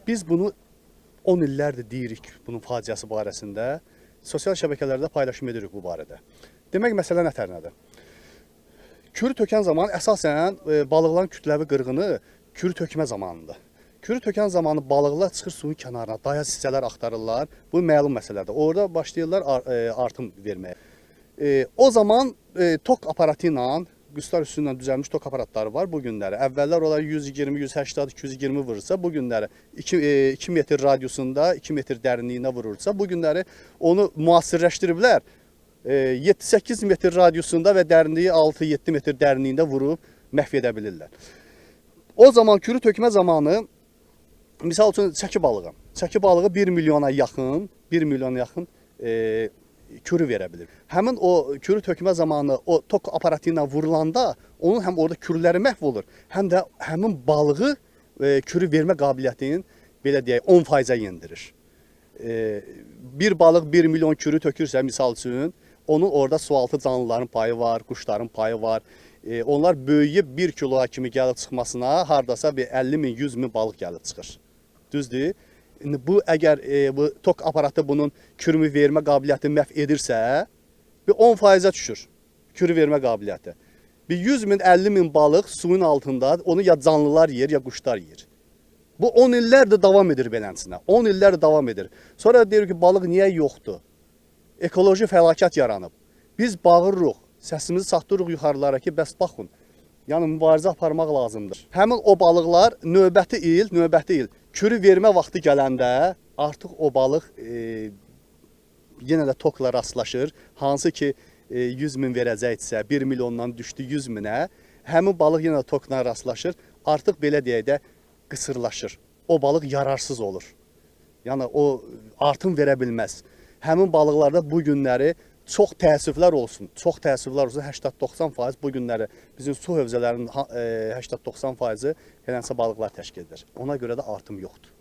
Biz bunu 10 illərdir deyirik bunun faciəsi barəsində. Sosial şəbəkələrdə paylaşım edirik bu barədə. Demək, məsələ nə tərnədir? Kürü tökən zaman əsasən balıqların kütləvi qırğını kürü tökmə zamanıdır. Kürü tökən zamanı balıqlar çıxır suyun kənarına, dayaz hissələr axtarırlar. Bu məlum məsələdir. Orada başlayırlar artım verməyə. O zaman tok aparatı ilə, qüslar üstündən düzəlmiş tok aparatları var bu günləri. Əvvəllər onlar 120, 180, 220 vurursa, bu günləri 2 metr radiusunda, 2 metr dərinliyinə vurursa, bu günləri onu müasirləşdiriblər. 7-8 metr radiusunda və dərinliyi 6-7 metr dərinliyində vurub məhv edə bilirlər. O zaman kürü tökmə zamanı, misal üçün çəki balığı. Çəki balığı 1 milyona yaxın, 1 milyona yaxın kürü verə bilir. Həmin o kürü tökmə zamanı o tok aparatı ilə vurulanda onun həm orada kürüləri məhv olur, həm də həmin balığı kürü vermə qabiliyyətini belə deyək 10%-ə yendirir. Bir balıq 1 milyon kürü tökürsə misal üçün, onun orada sualtı canlıların payı var, quşların payı var. Onlar böyüyüb 1 kiloya kimi gəlib çıxmasına hardasa bir 50 min, 100 min balıq gəlib çıxır. Düzdür? İndi bu əgər bu tok aparatı bunun kürümü vermə qabiliyyətini məhv edirsə, bir 10%-ə düşür kürü vermə qabiliyyəti. Bir 100 min, 50 min balıq suyun altında onu ya canlılar yer, ya quşlar yer. Bu 10 illərdir davam edir beləsinə. 10 illərdir davam edir. Sonra deyir ki, balıq niyə yoxdur? Ekoloji fəlakət yaranıb. Biz bağırırıq, səsimizi çatdırırıq yuxarılara ki, bəs baxın, yəni mübarizə aparmaq lazımdır. Həmin o balıqlar növbəti il kürü vermə vaxtı gələndə artıq o balıq yenə də tokla rastlaşır. Hansı ki 100 min verəcəkdirsə, 1 milyondan düşdü 100 minə, həmin balıq yenə də tokla rastlaşır. Artıq belə deyək də qısırlaşır. O balıq yararsız olur. Yəni o artım verə bilməz. Həmin balıqlarda bu günləri çox təəssüflər olsun, çox təəssüflər olsun, 80-90% bu günləri bizim su hövzələrinin 80-90%-i helənsə balıqlar təşkil edir. Ona görə də artım yoxdur.